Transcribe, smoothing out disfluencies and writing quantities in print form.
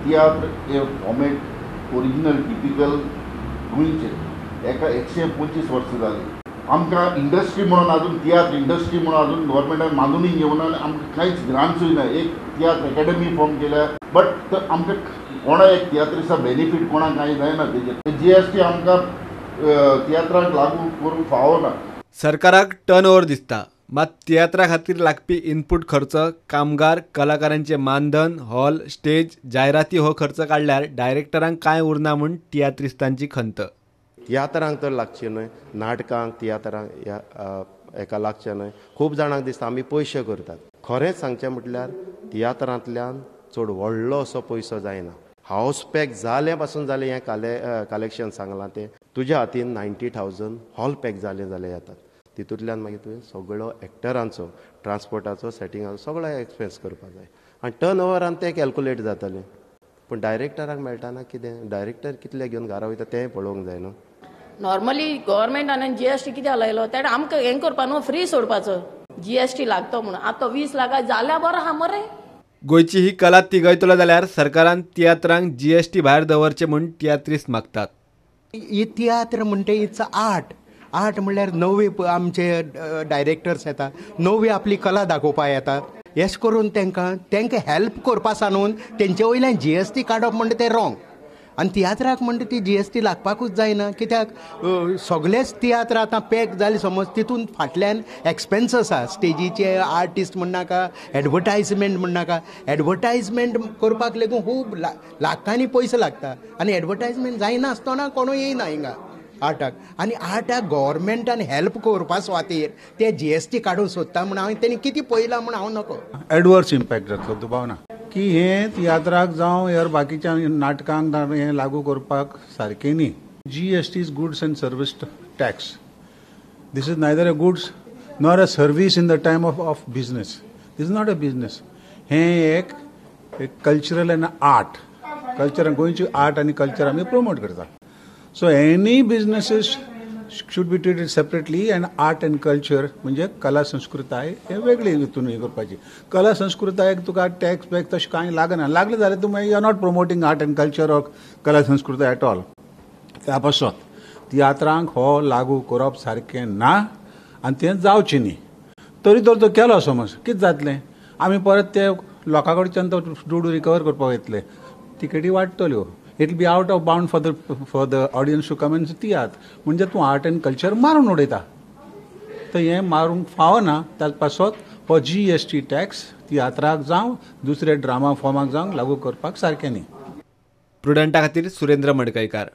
तियात्र हे format original typical गोंयचें एका 125 वर्सां जालीं. आमकां इंडस्ट्री म्हणून अजून तियात्र इंडस्ट्री म्हणून अजून गव्हर्मेंटान मानूनय घेवना आनी आमकां कांयच ग्रांट्सूय ना. एक तियात्र एकेडमी फॉर्म केल्या बट आमकां कोणा एक तियात्रिसा बेनिफीट कोणाक कांय जायना तेजेर. जीएसटी आमकां तियात्राक लागू करूंक फावना. सरकाराक टर्न ओवर दिसता, मात तियात्रा खातीर लागपी इनपूट खर्च, कामगार, कलाकारांचे मानधन, हॉल, स्टेज, जायराती हो खर्च काडल्यार डायरेक्टरांक कांय उरना म्हूण तियात्रिस्तांची खंत. तियात्रांक तर लागचें न्हय, नाटकांक तियात्रांक ह्या हेका लागचें न्हय. खूब जाणांक दिसता आमी पयशे करतात. खरेंच सांगचें म्हटल्यार तियात्रांतल्यान चड व्हडलो असो पयसो जायना. हावस पॅक जालें पासून जालें हें कलेक्शन सांगलां तें तुज्या हातीन 90,000 हॉल पॅक जालें जाल्यार येतात. तितूंतल्यान मागीर तुवें सगळो एक्टरांचो, ट्रान्सपोर्टाचो, सेटिंगाचो सगळो एक्सपेन्स करपाक जाय आनी टर्न ओवरान तें कॅल्कुलेट जातलें. पूण डायरेक्टराक मेळटाना कितें, डायरेक्टर कितले घेवन घरा वयता तें पळोवंक जाय न्हू. नॉर्मली गव्हर्मेंटान जीएसटी कित्याक लायलो तेणें आमकां हें करपा न्हू, फ्री सोडपाचो जीएसटी लागतो म्हणून. आतां 20 लाखां जाल्यार बरो आहा मरे. गोंयची ही कला तिगयतलो जाल्यार सरकारान तियात्रांक जीएसटी भायर दवरचे म्हूण तियात्रिस्त मागतात. ही तियात्र म्हणटा it's art. Art म्हणल्यार नवे आमचे डायरेक्टर्स येता, नवी आपली कला दाखोवपाक येता. येश करून तांकां तांकां हेल्प करपा सांगून तेंचे वयल्यान जीएसटी काडप म्हणटा तें रॉंग. आनी तियात्राक म्हणटा ती जीएसटी लागपाकूच जायना, कित्याक सगळेच तियात्र आतां पॅक जाले समज तितून फाटल्यान एक्सपेन्स आसा. स्टेजीचे आर्टिस्ट म्हणनाका, एडवर्टायजमेंट म्हणनाका. एडवर्टायजमेंट करपाक लेगून खूब लाखांनी पयशे लागता आनी एडवर्टायजमेंट जायना आसतना कोणूय येयना हिंगा आर्टाक. आनी आर्टाक गव्हर्मेंटान हेल्प करपा सुवातेर ते जीएसटी काडूंक सोदता म्हूण हांवें तेणी कितें पळयलां म्हूण हांव नको. एडवर्स इम्पॅक्ट जातलो दुबाव ना की हे तियात्राक जावं हेर बाकीच्या नाटकांक हें लागू करपाक सारकें न्ही. GST is goods and service tax. This is neither a goods nor a service in the time of business. This is not a business. हें एक कल्चरल एंड आर्ट, कल्चर गोंयची आर्ट आनी कल्चर आमी प्रमोट करता. So any businesses should be treated separately and art and culture म्हणजे कला संस्कृताय हे वेगळी हितून हें करपाची. कला संस्कृतायेक तुका टॅक्स बॅक्स तशें कांय लागना. लागलें जाल्यार तूं you are not promoting art and culture or कला संस्कृताय एट ऑल. त्या पासत तियात्रांक हो लागू करप सारकें ना आनी तें जावचें न्ही. तरी तर तो केलो समज कितें जातलें, आमी परत ते लोकां कडच्यान तो दुडू रिकवर करपाक वयतले, तिकेटी वाडटल्यो. It will be out of bound for the audience to come and तियात्र. म्हणजे तूं आर्ट एंड कल्चर मारून उडयता, तर हें मारूंक फावना. ताचे पासत हो जीएसटी टॅक्स तियात्राक जावं दुसरे ड्रामा फॉर्माक जावं लागू करपाक सारकें न्ही. प्रुडंटा खातीर सुरेंद्र मडकयकार.